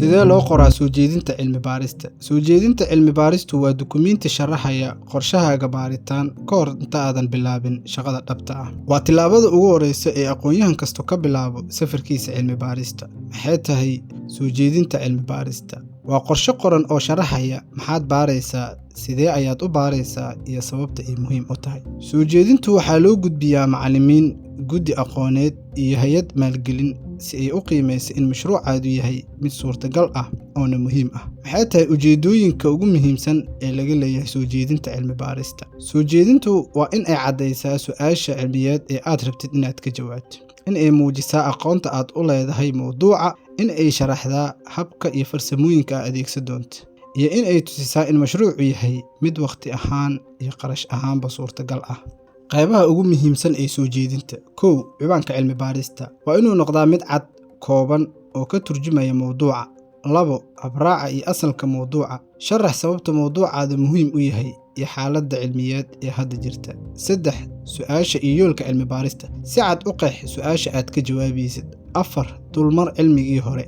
Sidee loo qoraa soo jeedinta cilmi-baarista? Soo jeedinta cilmi-baaristu waa dukumiinti sharaxaya qorshahaaga baaritaan ka hor inta aadan bilaabin shaqada dhabta ah. Waa tillaabada ugu horreysa ee aqoonyahan kasta ka bilaabo safarkiisa cilmi-baarista. Maxay tahay soo jeedinta cilmi-baarista? Waa qorshe qoran oo sharaxaya maxaad baaraysaa, sidee ayaad u baaraysaa, iyo sababta ay muhiim u tahay. Soo jeedintu waxaa loo gudbiyaa macallimiin, guddi aqooneed, iyo hay'ad maalgelin si ay u qiimeyso in mashruucaadu yahay mid suurtagal ah oona muhiim ah. Maxay tahay ujeedooyinka ugu muhiimsan ee laga leeyahay soo jeedinta cilmi-baarista? Soo jeedintu waa in ay caddeysaa su'aasha cilmiyeed ee aad rabtid inaad ka jawaabto, in ay muujisaa aqoonta aad u leedahay mowduuca, in ay sharaxdaa habka iyo farsamooyinka aad adeegsan doonto, iyo in ay tusisaa in mashruucu yahay mid waqti ahaan iyo qarash ahaanba suurtagal ah. Qaybaha ugu muhiimsan ee soo jeedinta: 1. Ciwaanka cilmi-baarista waa inuu noqdaa mid cad, kooban, oo ka turjumaya mowduuca. 2. Habraaca iyo asalka mowduuca. Sharax sababta mowduucaadu muhiim u yahay iyo xaaladda cilmiyeed ee hadda jirta. 3. Su'aasha iyo yoolka cilmi-baarista. Si cad u qeex su'aasha aad ka jawaabaysid. 4. Dulmar cilmigii hore,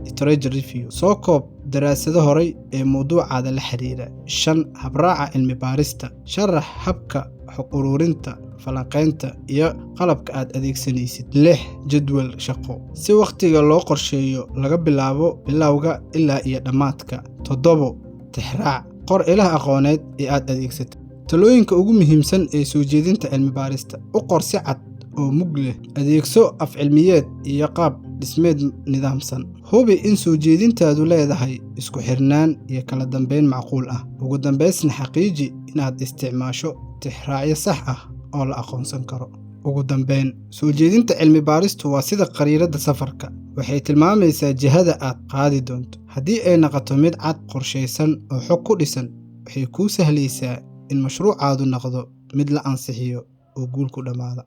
literature review. Soo koob daraasado horay ee mowduucaada la xiriira. 5. Habraaca cilmi-baarista. Sharax habka xog ururinta, falanqaynta, iyo qalabka aad adeegsanaysid. 6. Jadwal shaqo. Si waqtiga loo qorsheeyo laga bilaabo bilowga ilaa iyo dhammaadka. 7. Tixraac. Qor ilaha aqooneed ee aad adeegsatay. Talooyinka ugu muhiimsan ee soo jeedinta cilmi-baarista: U qor si cad oo mug leh. Adeegso af cilmiyeed iyo qaab dhismeed nidaamsan. Hubi in soo jeedintaadu leedahay isku xirnaan iyo kala dambeyn macquul ah. Ugu dambaysna, xaqiiji inaad isticmaasho tixraacyo sax ah oo la aqoonsan karo. Ugu dambeyn, soo jeedinta cilmi-baaristu waa sida khariidadda safarka. Waxay tilmaamaysaa jihada aad qaadi doonto. Haddii ay noqoto mid cad, qorshaysan, oo xog ku dhisan, waxay kuu sahlaysaa in mashruucaadu noqdo mid la ansixiyo oo guul ku dhammaada.